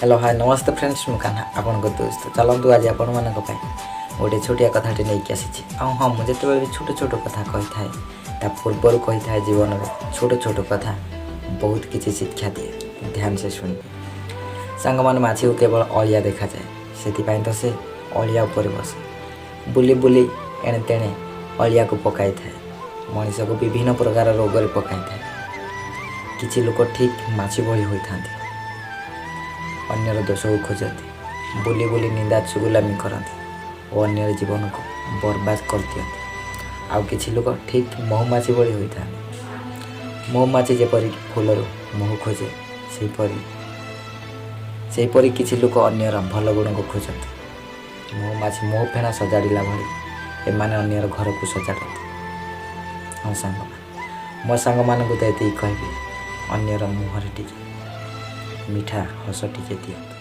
Hello, ହାଏ, ନମସ୍ତେ friends, ମୁଁ କାହ୍ନା, ଆପଣଙ୍କ ଦୋସ୍ତ। ଚାଲନ୍ତୁ, ଆଜି ଆପଣମାନଙ୍କ ପାଇଁ ଗୋଟେ ଛୋଟିଆ କଥାଟି ନେଇକି ଆସିଛି। ଆଉ ହଁ, ମୁଁ ଯେତେବେଳେ ବି ଛୋଟ ଛୋଟ କଥା କହିଥାଏ, ତା ପୂର୍ବରୁ କହିଥାଏ, ଜୀବନରେ ଛୋଟ ଛୋଟ କଥା ବହୁତ କିଛି ଶିକ୍ଷା ଦିଏ। ध्यान से ଶୁଣିବେ ସାଙ୍ଗମାନେ। ମାଛିକୁ କେବଳ ଅଳିଆ ଦେଖାଯାଏ, ସେଥିପାଇଁ ତ ସେ ଅଳିଆ ଉପରେ ବସେ, ବୁଲି ବୁଲି ଏଣେ ତେଣେ ଅଳିଆକୁ ପକାଇଥାଏ, ମଣିଷକୁ ବିଭିନ୍ନ ପ୍ରକାର ରୋଗରେ ପକାଇଥାଏ। କିଛି ଲୋକ ଠିକ୍ ମାଛି ଭଳି ହୋଇଥାନ୍ତି। ଅନ୍ୟର ଦୋଷକୁ ଖୋଜନ୍ତି, ବୁଲି ବୁଲି ନିନ୍ଦା ଚୁଗୁଲାମି କରନ୍ତି ଓ ଅନ୍ୟର ଜୀବନକୁ ବର୍ବାଦ କରିଦିଅନ୍ତି। ଆଉ କିଛି ଲୋକ ଠିକ୍ ମହୁମାଛି ଭଳି ହୋଇଥାନ୍ତି। ମହୁମାଛି ଯେପରି ଫୁଲରୁ ମହୁ ଖୋଜେ, ସେହିପରି କିଛି ଲୋକ ଅନ୍ୟର ଭଲ ଗୁଣକୁ ଖୋଜନ୍ତି। ମହୁମାଛି ମହୁ ଫେଣା ସଜାଡ଼ିଲା ଭଳି ଏମାନେ ଅନ୍ୟର ଘରକୁ ସଜାଡ଼ନ୍ତି। ହଁ ସାଙ୍ଗମାନେ, ମୋ ସାଙ୍ଗମାନଙ୍କୁ ତ ଏତିକି କହିବି, ଅନ୍ୟର ମୁହଁରେ ଟିକେ ମିଠା ହସ ଟିକେ ଦିଅନ୍ତୁ।